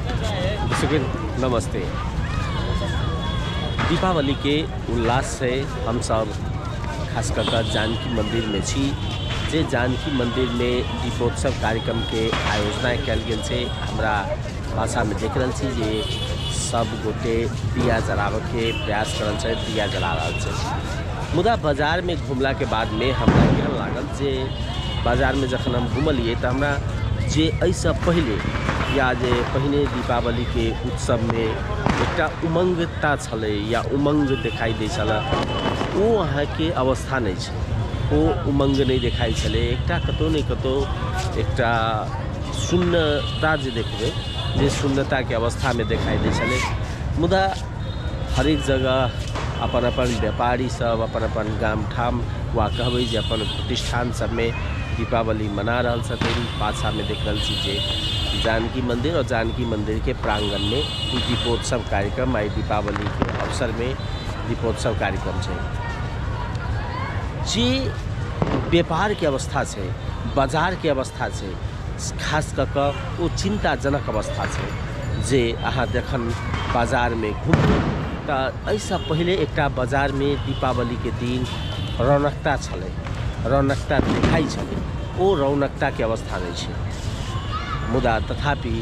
सुखिन नमस्ते। दीपावली के उल्लास से हम सब खास कर कऽ जानकी मंदिर में छी, जे जानकी मंदिर में दीपोत्सव कार्यक्रम के आयोजना कयल गेल छै। हमरा भाषा में देख रहल छी जे सब गोटे दिया जराबऽ के प्रयास कर रहल छथि, दिया जरा रहल छथि। मुदा बाजार में घुमला के बाद में हमरा एहन लागल जे बाजार में जखन हम घुमलियै तऽ हमरा जे एहिसँ पहिले या जे पहिने दीपावलीके उत्सवमे एकटा उमङ्गता छलै या उमङ्ग देखाइ दै छलै, ओ अहाँके अवस्था नहि छै। ओ उमङ्ग नहि देखाइ छलै। एकटा कतहु ने कतहु एकटा शून्यता जे देखबै, जे शून्यताके अवस्थामे देखाइ दै छलै। मुदा हरेक जगह अपन अपन व्यापारी सब अपन अपन गाम ठाम वा कहबै जे अपन प्रतिष्ठान सबमे दीपावली मना रहल छथिन। पाछामे देख रहल छी जे जानकी मन्दिर और जानकी मन्दिरके प्राङ्गणमे ई दीपोत्सव कार्यक्रम आइ दीपावलीके अवसरमे दीपोत्सव कार्यक्रम छै। जे व्यापारके अवस्था छै, बाजारके अवस्था छै, खास कऽ कऽ ओ चिन्ताजनक अवस्था छै। जे अहाँ जखन बाजारमे घुमबै तऽ एहिसँ पहिले एकटा बाजारमे दीपावलीके दिन रौनकता छलै, रौनकता देखाइ छलै, ओ रौनकताके अवस्था नहि छै। मुदा तथापि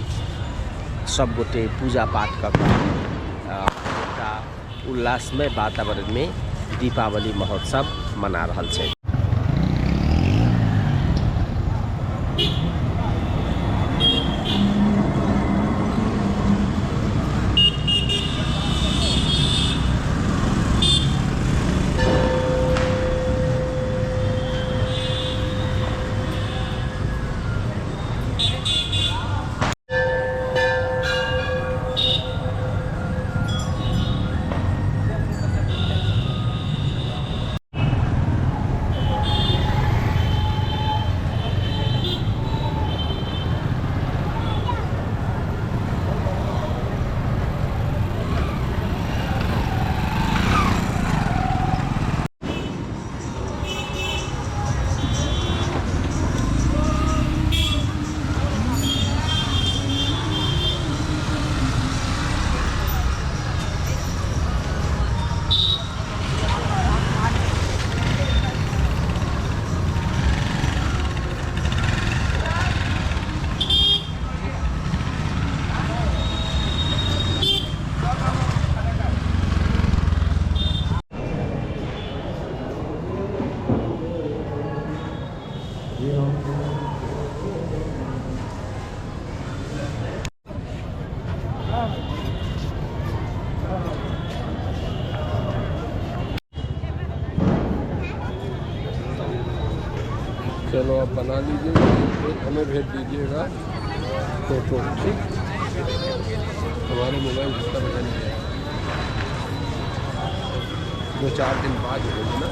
सबगोटे पूजा पाठ कऽ कऽ एकटा उल्लासमय वातावरणमे दीपावली महोत्सव मना रहल छै। चलो आप बना लीजिएगा, फिर हमें भेज दीजिएगा फोटो, ठीक? हमारे मोबाइल जितना बजा नहीं है, 2-4 दिन बाद होगी ना।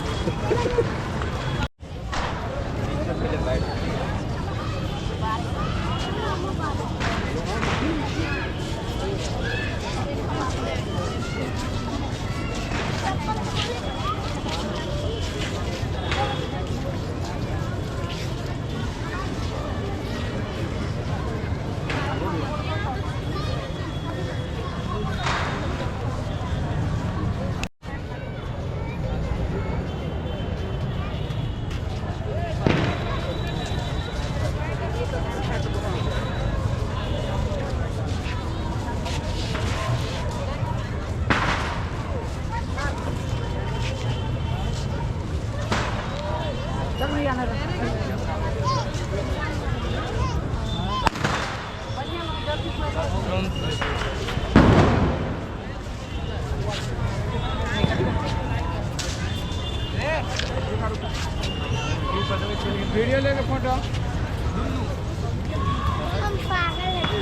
वीडियो लेके फोटो। हम पागल हैं।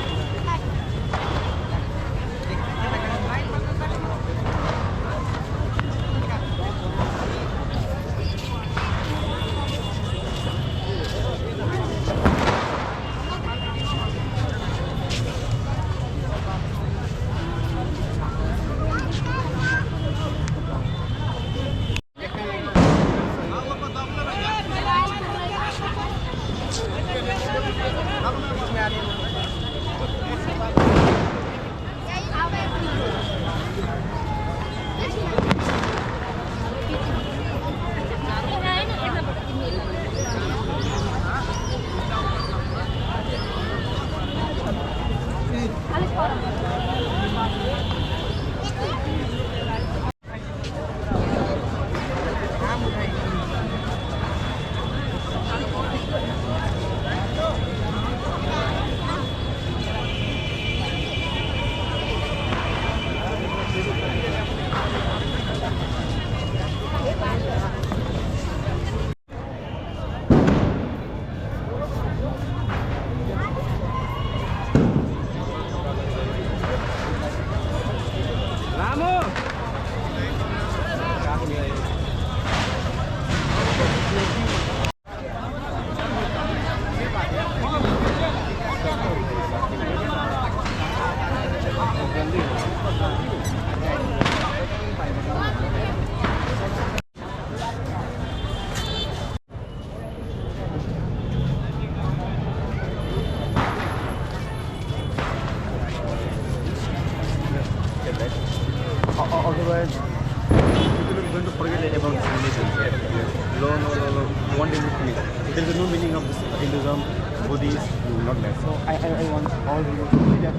Otherwise, people are going to forget about religion. No, no, no, no. One day with me. There is no meaning of this Hinduism, Buddhist, not that. So I want all religions to be that.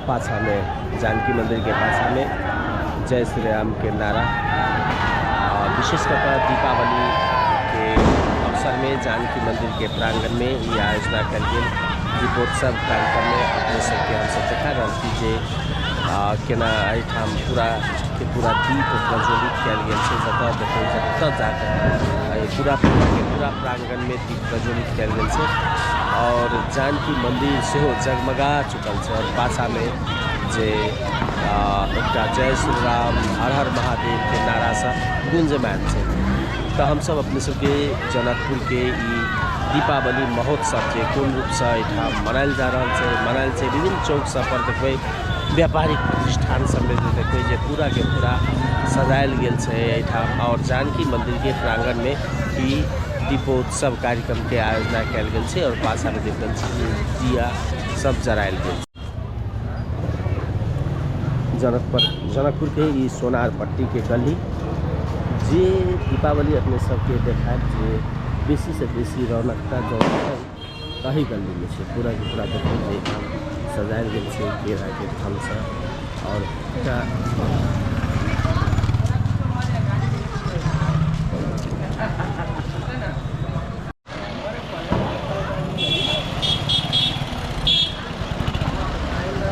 पाछा में जानकी मंदिर के पाछा में जय श्री राम के नारा। विशेष कर दीपावली के अवसर में जानकी मंदिर के प्रांगण में ये आयोजना कयल गेल दीपोत्सव कार्यक्रम में अपने सबके हमसब देखा रहल छी जे केना एहिठाम पूरा के पूरा दीप प्रज्वलित कयल गेल छै। जतऽ देखै जतऽ जाकऽ पूरा के पूरा प्रांगण में दीप प्रज्वलित कयल गेल छै और जानकी मंदिर सेहो जगमगा चुकल छै। और पाछा में जे एकटा जय श्री राम हर हर महादेव के नारा से गुंजमान छै। तऽ हमसब अपने सबके जनकपुर के ई दीपावली महोत्सव जे कोन रूपसँ एहिठाम मनायल जा रहल छै, मनायल छै विभिन्न चौक सब पर देखबै, व्यापारिक प्रतिष्ठान सबमे जे देखबै जे पूरा के पूरा सजायल गेल छै एहिठाम। और जानकी मंदिर के प्रांगण में ई दीपोत्सव कार्यक्रम के आयोजना कयल गेल छै और पाछा में देख रहल छी दिया सब जरायल गेल छै। जनकपुर के ई सोनार पट्टी के गली जे दीपावली अपने सबके देखायब जे बेसीसँ बेसी रौनकता जँ छै ताहि गलीमे छै। पूरा के पूरा देखू जे एहिठाम सजायल गेल छै केराके थमसँ आओर एकटा